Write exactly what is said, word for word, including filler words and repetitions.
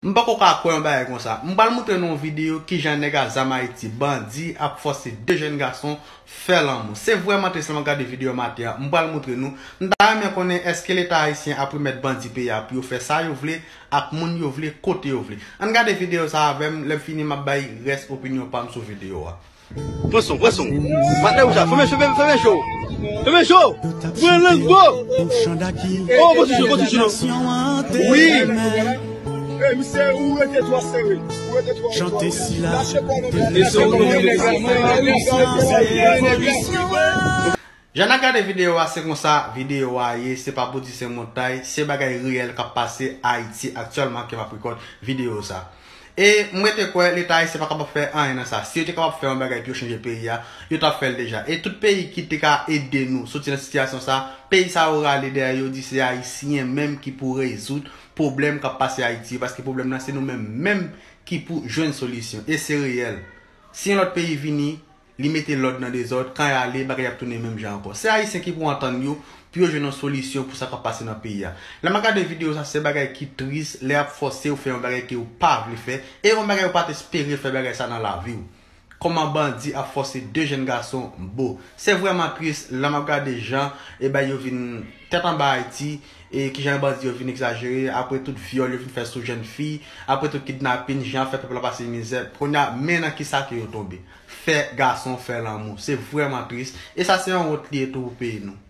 M poko ka kwè yon bagay konsa. M pral moutre nou yon videyo kijan nèg a zam Ayiti, bandi, ap fòse de jèn gason fè lanmou. Se vrèman tris lè m ap gade videyo maten an. M pral moutre nou. M ta renmen konnen èske Leta ayisyen ap remèt bandi peyi a pou yo fè sa yo vle, ak moun yo vle, kote yo vle. Ann gade videyo sa avè m, lè m fini m ap bay rès opinyon pa m sou videyo a. Pran son, pran son. Matnè ou sa, fèmen cho, fèmen cho. Fèmen cho. Pran lang bro. Oh, pozisyon, pozisyon. Wi. Hey, misye, ou rete twò sere. Ou rete twò sere. Chante sila. Jan n ap gade videyo a, se konsa videyo a ye, se pa pou di se montay, se bagay reyèl k ap pase Ayiti aktyèlman ke m ap rekòd videyo sa. E m rete kwè Leta ayisyen pa kapab fè anyen nan sa. Si yo te kapab fè yon bagay pou yo chanje peyi a, yo t ap fè l deja. E tout peyi ki te ka ede nou soti nan sitiyasyon sa, peyi sa yo rale dèyè yo di se Ayisyen menm ki pou rezoud pwoblèm k ap pase Ayiti, paske pwoblèm nan se nou menm menm ki pou jwenn solisyon. E se reyèl. Si yon lòt peyi vini, li mete lòd nan dezòd, kan y ale, bagay ap tounen menm jan ankò. Se Ayisyen ki pou antann yo, pou yo jwenn yon solisyon pou sa k ap pase nan peyi a. Lè m ap gade videyo sa, se bagay ki tris, lè y ap fòse w fè yon bagay ke w pa vle fè, e yon bagay ou pa t espere fè bagay sa nan lavi w. Kòman bandi ap fòse de jèn gason bo. Se vrèman tris, lè m ap gade jan, e bay yo vin tèt anba Ayiti, e kijan bandi yo vin egzajere, apre tout vyòl yo vin fè sou jèn fi, apre tout kidnapin, jan fè pèp la pase mizè, kounye a, men nan kisa ke yo tonbe. Fè gason fè lanmou. Se vrèman tris. E sa se yon wont li ye tou pou peyi nou.